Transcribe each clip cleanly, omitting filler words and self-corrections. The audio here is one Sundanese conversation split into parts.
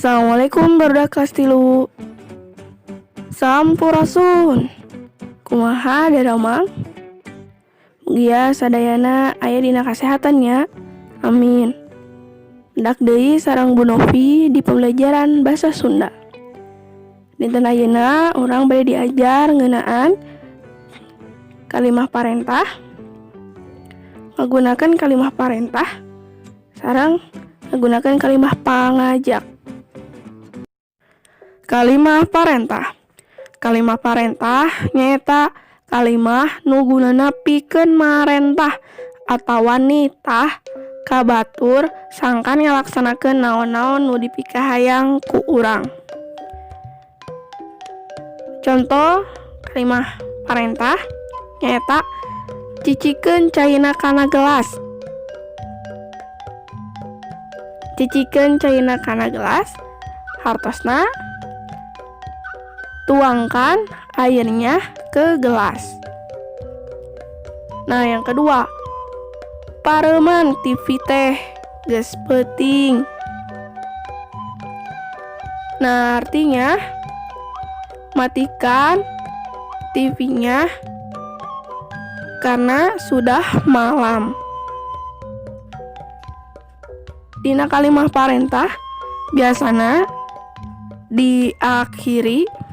Assalamualaikum, barudak kelas 3. Sampurasun. Kumaha daramang? Mugia sadayana aya dina kasehatan nya. Amin. Pendak deui sareng Bu Novi di pembelajaran bahasa Sunda. Dinten ayeuna urang bade diajar ngeunaan kalimah parentah, menggunakan kalimah parentah sareng menggunakan kalimah pangajak. Kalimah parentah. Kalimah parentah nyaeta kalimah nu gunana pikeun marentah atawa nitah ka batur sangkan ngalaksanakeun naon-naon nu dipikahayang ku urang. Contoh kalimah parentah nyaeta cicikeun caina kana gelas. Cicikeun caina kana gelas hartosna tuangkan airnya ke gelas. Nah, yang kedua, pareuman TV teh, geus peuting. Nah, artinya matikan TV-nya karena sudah malam. Dina kalimah parentah biasana diakhiri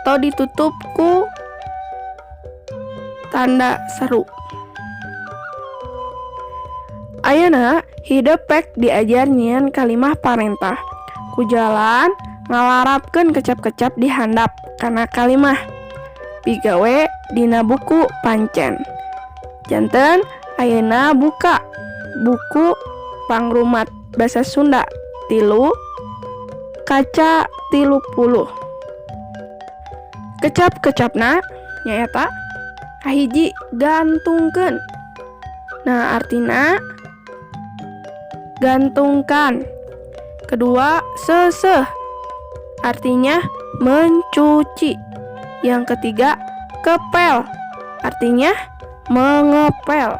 atau ditutup ku tanda seru. Ayeuna hidep pek diajar nyieun kalimah parentah. Ku jalan ngalarapkeun kecap-kecap di handap kana kalimah. Pigawe dina buku pancen. Janten ayeuna buka buku Pangrumat Basa Sunda 3 kaca 30. Kecap-kecapna nyaeta kahiji, gantungkeun. Nah, artina gantungkan. Kedua, seuseuh. Artinya mencuci. Yang ketiga, kepel. Artinya mengepel.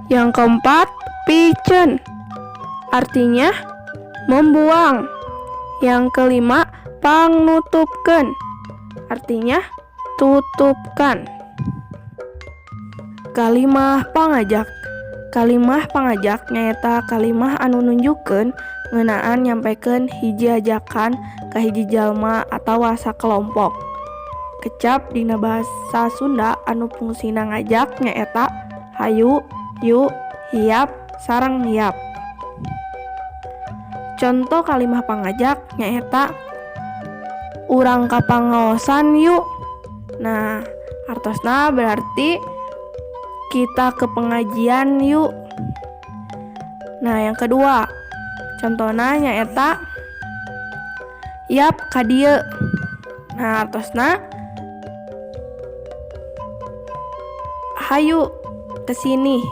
Yang keempat, piceun. Artinya membuang. Yang kelima, pangnutupkeun. Artinya tutupkan. Kalimah pangajak. Kalimah pangajak nyaeta kalimah anu nunjukkeun ngeunaan nyampekeun hiji ajakan ka hiji jalma atawa sakelompok. Kecap dina basa Sunda anu fungsina ngajak nyaeta hayu, yu, hiap, sareng yap. Conto kalimah pangajak nyaeta urang ka pangaosan yu. Nah, artosna berarti kita ke pengajian yuk. Nah, yang kedua, contohna nyaeta yap ka dieu. Nah, artosna hayu ke sini.